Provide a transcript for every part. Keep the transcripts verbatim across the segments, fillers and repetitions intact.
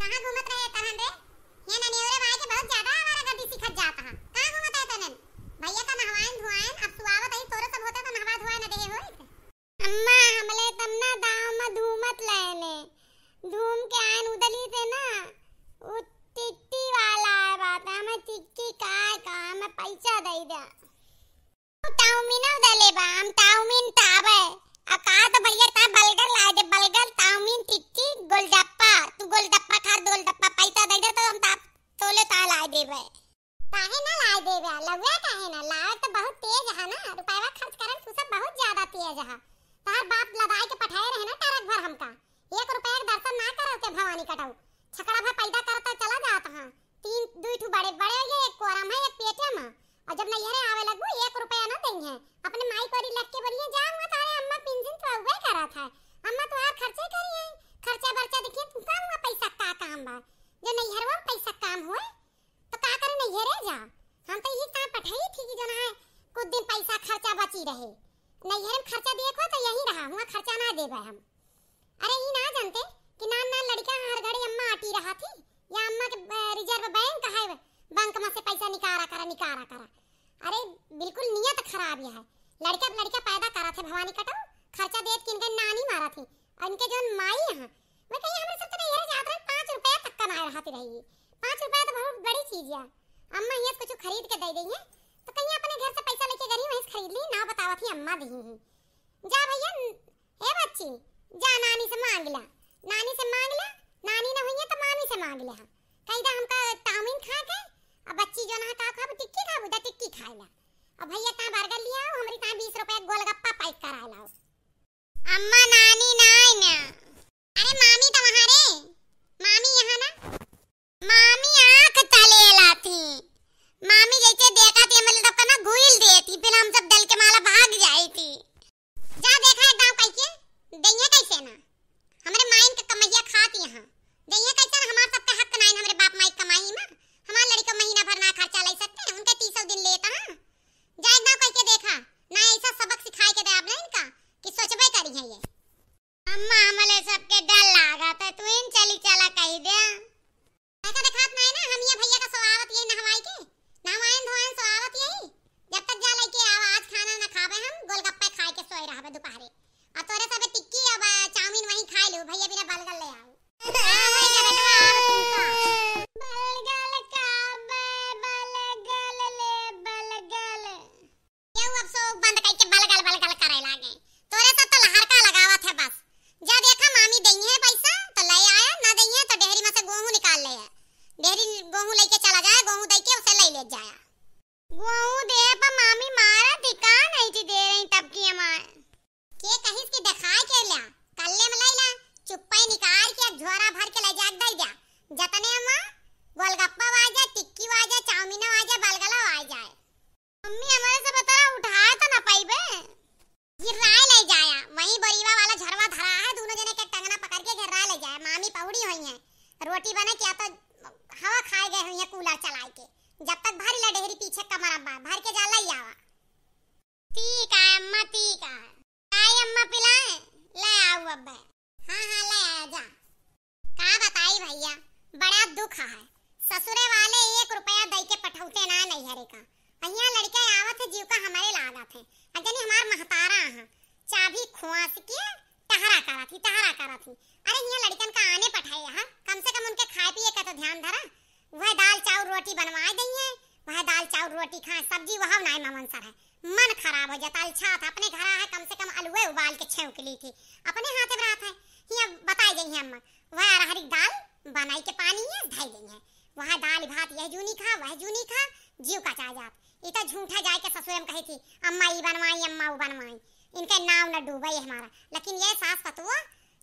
कहाँ घूमत रहे तहन रे? ये ननियोरे माई के बहुत ज्यादा आवारागर्दी सीखत जात हा। कहाँ घूमत है तनन? भैया का नहवाइन धुआइन, अब सुआवत ही, तोरे सब होते तो नहवा धुआ न देहे होइत। अम्मा, हमले तब ना दाव में धूमत लेने। धूम के आयन उदली से ना, उ टिट्टी वाला है बात, हमें टिक्की का है, का हमें पैसा दे दे। चाउमीन दले बा, हम चाउमीन तावे। आ का तो भैया ता बर्गर लाए दे, बर्गर, चाउमीन, टिक्की, गोलगप्पा। तू गोलगप्पा खा, गोलगप्पा पैसा दे दे तो हम ता तोले ता लाए देबे। काहे ना लाए देबे? लउआ काहे ना? लाए तो बहुत तेज है ना, रुपया खर्च करन तू सब बहुत ज्यादा तेज है। तोहर बाप लदाई के पठाए रहे ना ट्रक भर हमका। एक रुपया के दर्शन ना करल के भवानी कटऊ। छकड़ा भर पैदा करता चला जात हाँ। तीन, दुई ठू बड़े, बड़े हो गए, एक कोरम है, एक पेटे में। और जब नैहरे आवे लगबू, एक रुपया ना देंगे। अपने माई कोरी लग के बोलिए, "जा हुआ तारे अम्मा पेंशन तो उबे करत है। अम्मा तोहार खर्चे करी है। खर्चा बर्चा देखिए, तू का हुआ पैसा का काम बा? जो नैहरवा में पैसा काम हुए, तो का करे नैहरे जा?" हम तो यही काम पठाई थी कि जो ना है, कुछ दिन पैसा खर्चा बची रहे। नैहरे में खर्चा दिए को तो यही रहा, हुआ खर्चा ना देबे हम। अरे, ई ना जानते कि नान नान लड़का हर घड़ी अम्मा आटी रहा थी, या अम्मा के, अ, रिजर्व बैंक है, बैंक में से पैसा निकारा करा, निकारा करा। अरे, बिल्कुल नियत खराब है। लड़का, लड़का पैदा करा थे भवानी कटऊ, खर्चा देत कि इनके नानी मारा थी, और इनके जौन माई है, वे कहीं हमरे सब तो नहीं है, जात रहे, पाँच रुपया तक कमाए रहती रही। पाँच रुपया तो बहुत बड़ी चीज है। अम्मा हियाँ से कुछ खरीद के दे दी है, तो कहीं अपने घर से पैसा लेके गई, वहीं से खरीद ली, ना बतावत ही अम्मा दी ही। जा भैया, ए बच्ची, जा नानी से मांग ला, नानी से मांग ला, नानी ना हुई है तो मामी से मांग ले। हाँ, कही दा हमका चाउमीन खा के, अब बच्ची जो ना का खाबू, टिक्की खाबू, दा टिक्की खाए ला। अब भैया ता बर्गर लिया आओ, हमरी ता बीस रुपया गोलगप्पा पैक करा लाओ। अम्मा, नानी ना आई ना। अरे मामी तो वहाँ रे, मामी यहाँ ना। मामी आँख तले लाती। मामी जैसे देखा थी, मतलब तब ना घुइल देती, फिर हम सब डल के माला भाग जाई थी। जा देखा एक दाँव कइके, दइहे कैसे ना। हमरे माइन के कमैया खात यहाँ। दइहे कैसे ना, हमार सबके हक नाइन, हमरे बाप माई कमाई में। हमार लड़िका महीना भर ना खर्चा ले सकते, उनके तीसौ दिन लेता हाँ। जा एक दाँव कइके देखा, ना ऐसा सबक सिखाए के दे आपने इनका कि सोचबे करी है ये। अम्मा, हमले सबके डर लागत है, तू इन चली चला कही दे। ऐसा देखात नहीं ना, हम ये भैया का सोआवत यही नहवाई के, नहवाइन धोआइन सोआवत यही। जब तक जा लइके आवा, आज खाना ना खाबे हम, गोलगप्पे खाए के सोए रहबे दोपहरे। और तोरे सबे टिक्की अब चाउमीन वहीं खाए लो, भैया बिना बर्गर ले आओ। हाँ, वही का बेटवा, और तू का? बर्गर खाबे, बर्गर ले, बर्गर। केहू अब सो बंद कइके बलगल बलगल करे लागे। तोरे सब तो लहरका लगावत है बस। जा देखा मामी दइहे पैसा तो ले आया, ना दइहे तो डेहरी में से गोहूँ निकाल ले। डेहरी गोहूँ लेके चला जाए, गोहूँ दइके उसे ले ले जाया। गोहूँ दे पर मामी मारा धिका नहीं थी दे रही तब की हमार। के कहिस कि देखाए के ल्या, कल्ले में ले ला, चुप्पे निकाल के झोरा भर के ले जाके दे जा। जतने में गोलगप्पा आ जाए, टिक्की आ जाए, चाउमीन आ जाए, बलगला आ जाए। मम्मी, हमरे से बतरा उठाए तो ना पाइबे। गिर्राए ले जाया, वहीं बोरीवा वाला झरवा धरा है, दोनों जने के टंगना पकड़ के गिर्राए ले जाया। मामी पहुड़ी हुई हैं, रोटी बने क्या तो हवा खाए गए हुई हैं कूलर चलाए के। जब तक भरी ला डेहरी पीछे कमरा बा, भर के जा ले आवा। ठीक है अम्मा, ठीक है। चाय अम्मा पिलाए, ले आऊ अब। हाँ, हाँ, ले आया जा। का बताई भैया, बड़ा दुख है। ससुरे वाले एक रुपया दई के पठौते ना नैहरे का। अहिया लड़के आवत है, जीव का हमारे लागत है। अ जनी हमार महतारा है, चाभी खुआस के टहरा करत ही, टहरा करत ही। अरे हिया लड़कन का आने पठाए है, कम से कम उनके खाए पिए का तो ध्यान धरा। वह दाल चाउर रोटी बनवाए दइहे, वह दाल चाउर रोटी खाए, सब्जी वह नाय मामन सर है। मन खराब हो जाता, अच्छा था अपने घर है, कम से कम अलुए उबाल के छेंक ली थी, अपने हाथे बरात है। हिया बताए गई है अम्मा, वह अरहरी दाल बनाई के पानी है धई गई है, वह दाल भात यह जूनी खा, वह जूनी खा, जीव का चाह जात। ई तो झूठा जाए के ससुरे में कही थी, "अम्मा ई बनवाई, अम्मा वो बनवाई।" इनके नाव न डूबे ये हमारा। लेकिन ये सास सतुआ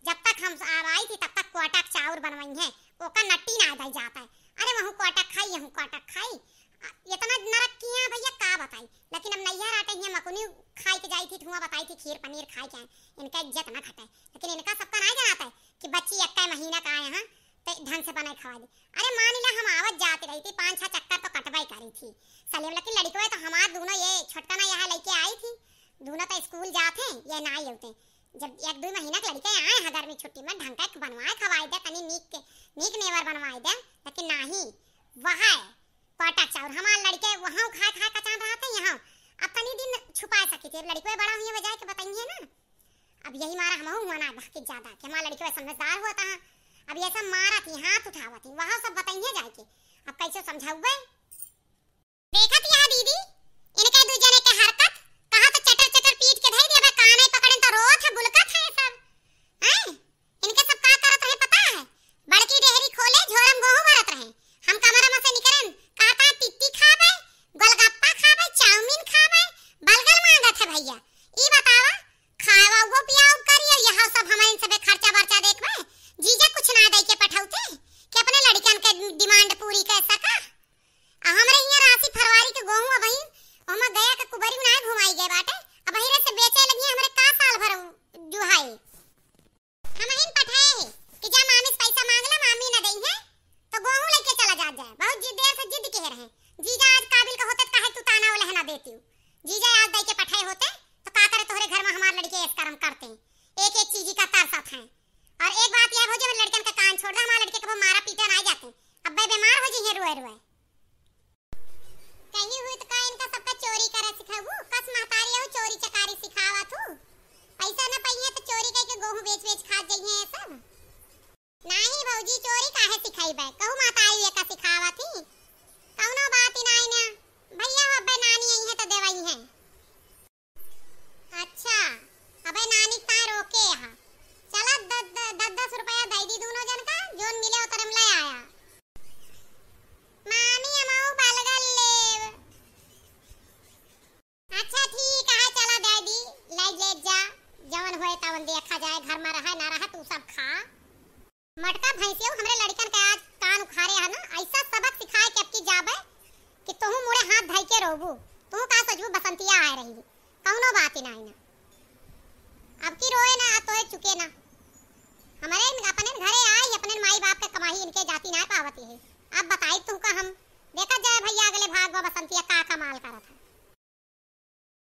जब तक हम आ आई थी तब तक कोटा के चाउर बनवाई है, ओका नट्टी ना दई जाता है। अरे वहू कोटा खाई, यहू कोटा खाई, आ, इतना नरक किया भैया का बताई। लेकिन अब नैहर आटे हिया मकुनी खाई के जाई थी, धुआं बताई थी, खीर पनीर खाई के आए। इनका इज्जत ना घटे, लेकिन इनका सबका ना जनाता है कि बच्ची एक महीना का आए हैं तो ढंग से बनाए खवा दे। अरे मान ला हम आवत जात रही थी, पाँच छह चक्कर तो कटवाई करी थी सलेम, लेकिन लड़कवे तो हमार दोनों ये छोटका ना यहाँ लेके आई थी, दोनों तो स्कूल जात हैं, ये ना आई होते। जब एक दुइ महीना के लड़िके आए हैं गर्मी छुट्टी में, ढंग के बनवाए खवाए दे, तनी नीक के, नीक नेवर बनवाए दे, लेकिन नाही, वह है कोटा चाउर। हमार लड़िके वहाँ खाए खाए कचान रहत हैं, यहाँ अब तनी दिन छुपाए सकी थी। अब लड़िके बड़ा हुए बजाए के बताइए ना। अब यही मारा हमहू हुआ ना बहकी ज्यादा कि हमार लड़िके समझदार होता है। अब ये सब मारत ही, हाथ उठावत ही, वहाँ सब बताइए जाए के। अब कैसे समझाउबे? देखत यह दीदी, इनके दू जने के हरकत, कहा तो चटर चटर पीट के धई दिया, कान ही पकड़न तो रोत है, बुलकत है सब। हैं? इनके सब का करत रहे पता है? बड़की डेहरी खोले, झोरम गोहूं भरत रहे। हम कमरा में से निकरन, कहता है, "टिट्टी खाबे, गोलगप्पा खाबे, चाउमीन खाबे, बर्गर मांगत है भैया।" ई बतावा, खावा वो पियाव करी और यह सब हमारे इन सबे खर्चा बर्चा देखबे? जीजा कुछ ना दे के पठौते कि अपने लड़कन के डिमांड पूरी कर सका? आ हमरे हियां राशि फरवरी के गोहूं अबहिन ओमा गया के कुबरी में नाय घुमाई गए बाटे। अबहिरे से बेचे लगी, हमरे का साल भर जुहाई। हमहिन पठाए है कि जा मामी से पैसा मांग ला, मामी न दई है तो गोहूं लेके चला जात जाए। बहुत जिद, देर से जिद के रहे। जीजा आज काबिल का होते त काहे तू ताना वाला है ना देती हूँ। जीजा आज दई के पठाए होते तो का करे तोहरे घर में हमार लड़िके ऐस करम करते हैं। एक एक चीज का तरसत हैं। और एक बात यह भौजी, हमरे लड़कन का कान छोड़ दे, हमार लड़िके कबो मारा पीटा ना जाते। अब्बे बीमार हो जी हैं रोए रोए। कहीं हुई तो का इनका सबका चोरी करे सिखाबू? कस महतारी हो चोरी चकारी सिखावा तू। पैसा न पाइए तो चोरी करके गोहूं बेच बेच खा जाइए ये सब। नाही भौजी, चोरी काहे सिखाइबे? कहू महतारी ये का सिखावा थी? कौनो बात ही नाही ना। भैया हो अब्बे नानी आई है तो देवाई है। अच्छा, अबे नानी का रोके हा। चला द-, द-, दस दस रुपया दे दी दोनों जन का, जोन मिले उतरे में ले आया। मामी अमाऊ बलगल लेव। अच्छा ठीक है, चला दे दी, ले ले जा, जवन होए तवन देखा जाए, घर में रहे ना रहे तू सब खा। मटका भैंसियो हमरे लड़िकन के आज कान उखारे है ना, ऐसा सबक सिखाए के अब की जाबे कि तुहू मुड़े हाथ धई के रोबू। तुहू का सोचबू बसंतिया आए रही, कौनो बात ही नाही ना। अब की रोए ना, तोए चुके ना। हमरे अपने घरे आई, अपने माई बाप के कमाई इनके जाती ना पावती है। अब बताई तुहका हम, देखा जाए भैया अगले भाग बा बसंतिया का कमाल करत है।